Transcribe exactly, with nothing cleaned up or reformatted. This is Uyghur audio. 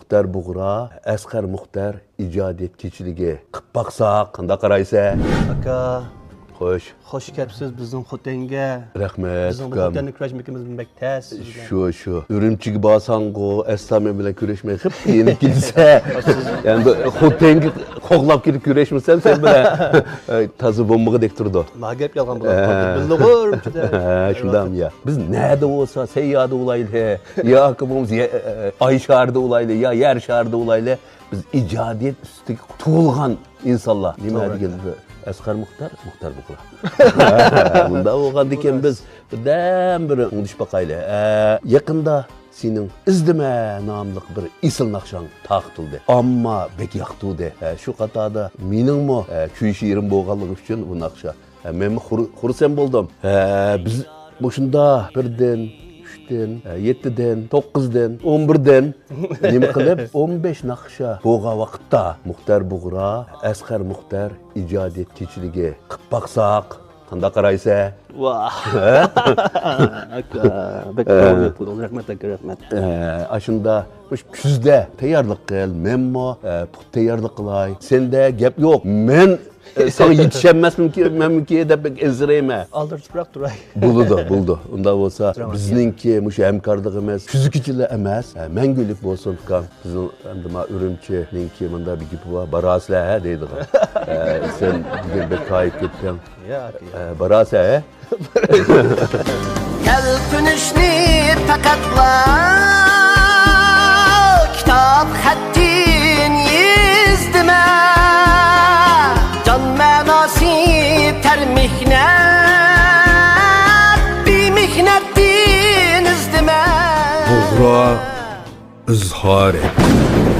مۇختەر بۇغرا، ئەسقەر مۇختەر ئىجادىيەت كېچىلىكى قىلىپ باقساق قانداق قارايسەن؟ ئاكا، خوش. خوش كەپسىز بىزنىڭ خوتەنگە. رەھمەت، بىزنىڭ بۇ ئۇكام. خوتەننى كۈرەشمىكىمىز بەك تەس سىز بىلەن. شۇ، شۇ. ئۈرۈمچىگە بارساڭغۇ، ئەسلان مەن بىلەن كۈرەشمەي خېلى قىينىلىپ كېتىسەن. ئەمدى خوتەنگە قوغلاپ كېلىپ كۈرەشمىسەم سەن بىلەن. ئەي، تازا بولمىغۇدەك تۇرىدۇ. ما گەپ يالغان بولۇپ قالدى. ھە. بىلدىغۇ ئۈرۈمچىدە. ھە، شۇنداقمۇ يا؟ بىز نەدە بولسا، سەييادا بولايلى، ياكى بولمىسا يە-، ئاي شارىدا بولايلى، يا يەر شارىدا بولايلى، بىز ئىجادىيەت ئۈستىگە تۇغۇلغان ئىنسانلار. نېمە توغرا. دېگەندە، ئەسقەر مۇختەر، مۇختەر بۇغرا. بۇنداق بولغاندىكىن بىز بىردەمبىر ئوڭدىشىپ باقايلى. ئە، يېقىندا سېنىڭ ئىزدىمە ناملىق بىر ئېسىل ناخشاڭ تارقىتىلدى. ئامما بەك ياقتۇردى. ئە، شۇ قاتاردا مېنىڭمۇ، ئە، كۈي شېئىرىم بولغانلىقى ئۈچۈن بۇ ناخشا. ھە، مەنمۇ خۇر-، خۇرسەن بولدۇم. ھە، بىز مۇشۇنداق بىردىن، ئۈچتىن، ھە، يەتتىدىن، توققۇزدىن، ئون بىردىن نېمە قىلىپ، ئون بەش ناخشا بولغان ۋاقىتتا مۇختەر بۇغرا، ئەسقەر مۇختەر ئىجادىيەت كېچىلىكى قىلىپ باقساق قانداق قارايسەن؟ ۋاھ. ھە؟ ئاكا، بەك ھە. داۋام قىلدىڭىز. رەھمەت ئاكا، رەھمەت. ھە، ئاشۇندا مۇشۇ كۈزدە تەييارلىق قىل، مەنمۇ، ھە، پۇختا تەييارلىق قىلاي. سەندە گەپ يوق. مەن ئە، ساڭا يېتىشەلمەسمىكى، مەنمىكى دەپ بەك ئەنسىرەيمەن. ئالدىراپ تۇراق تۇراي. بولىدۇ، بولىدۇ. ئۇنداق بولسا، بىزنىڭكى مۇشۇ ھەمكارلىقىمىز كۈزگىچىلا ئەمەس، ئە، مەڭگۈلۈك بولسۇن، ئۇكام. بىزنىڭ ئەمدى ما ئۈرۈمچىنىڭكى مۇنداق بىر گېپى بار، باراسىلەر ھە دەيدىغان. ئە، سەن بۈگۈن بەك تايىپ كەتتىڭ. ياق، ياق. ئە، باراسىلەر ھە؟ تەلپۈنۈشنى پەقەتلا كىتاب خەتتىن يېزدىمە. جان مەناسى تەر مېھنەت، بىمېھنەتتىن ئىزدىمە. بۇغرا ئىزھار ئەت.